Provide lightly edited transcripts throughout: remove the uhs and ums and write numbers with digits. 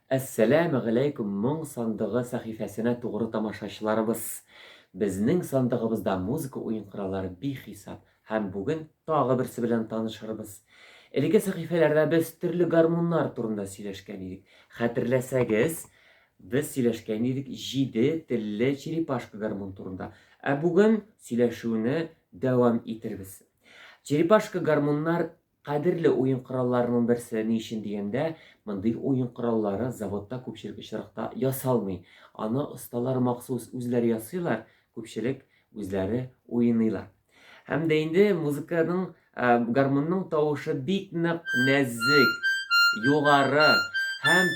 Әссәләмә галәйкүм моң сандыгы сәхифәсенә тугры тамашачыларыбыз! Безнең сандыгыбызда музыка уен кораллары бихисап һәм бүген тагы берсе белән танышырбыз. Элекке сәхифәләрдә без төрле гармуннар турында сөйләшкән идек. Хәтерләсәгез, без сөйләшкән идек җиде телле черепашка гармун турында. Ә бүген сөйләшүне дәвам итербез. Черепашка гармуннар Кадерле уен коралларының берсе, ни өчен дигәндә, мондый уен кораллары заводта күпчелек очракта ясалмый. Аны осталар махсус үзләре ясыйлар, күпчелек үзләре уйныйлар. Һәм дә инде музыканың, гармунның тавышы бик нык нәзек, югары һәм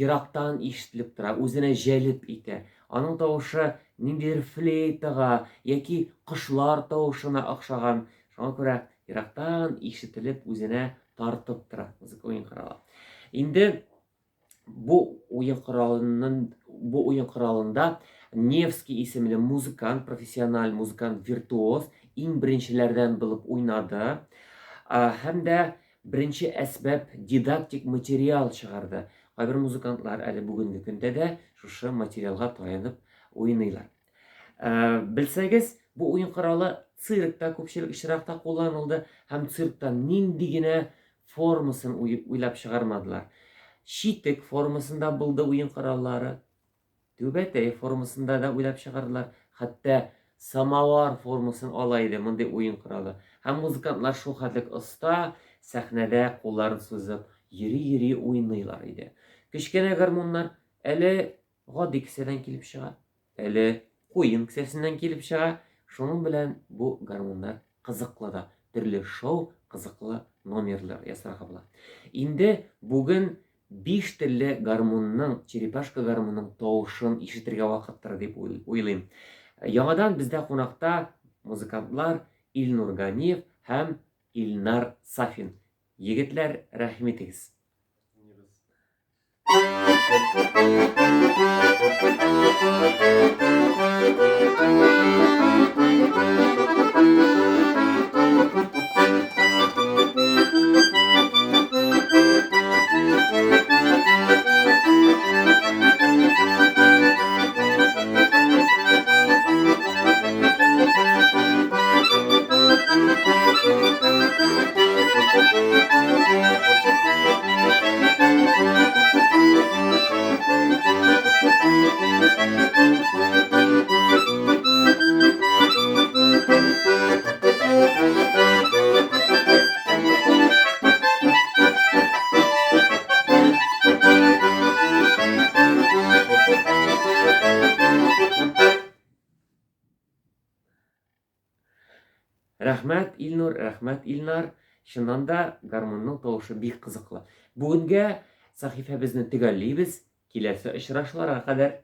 ерактан ишетелеп тора, үзенә җәлеп итә. Аның тавышы ниндидер флейтага яки кошлар тавышына охшаган. Шуңа күрә Ерактан ишетелеп үзенә тартып тора музыка уен коралы. Инде бу уен коралының бу уен коралында Невский исемле музыкант, профессиональ музыкант, виртуоз иң беренчеләрдән булып уйнады. Һәм дә беренче әсбап дидактик материал чыгарды. Кайбер музыкантлар әле бүгенге көндә дә шушы материалга таянып уйныйлар. Ә, белсәгез, бу уен коралы циркта күпчелек очракта кулланылды һәм циркта нинди генә формасын уйлап чыгармадылар. Читек формасында булды уен кораллары, түбәтәй формасында да уйлап чыгардылар, хәтта самовар формасын ала иде мондый уен коралы. Һәм музыкантлар шул хәтлек оста, сәхнәдә кулларын сузып, йөри-йөри уйныйлар иде. Кечкенә гармуннар әле гади кесәдән килеп чыга, әле куен кесәсеннән килеп чыга. Шуның белән бу гармуннар кызыклы да, төрле шоу, кызыклы номерлар ясарга була. Инде бүген биш телле гармунның, черепашка гармунның тавышын ишетергә вакыттыр дип уйлыйм. Яңадан бездә кунакта музыкантлар Илнур Ганиев һәм Илнар Сафин. Егетләр, рәхим итегез. Рәхмәт, Илнур, рәхмәт, Илнар. Чыннан да, гармунның тавышы бик кызыклы. Бүгенгә сәхифәбезне төгәллибез. Киләсе очрашуларга кадәр.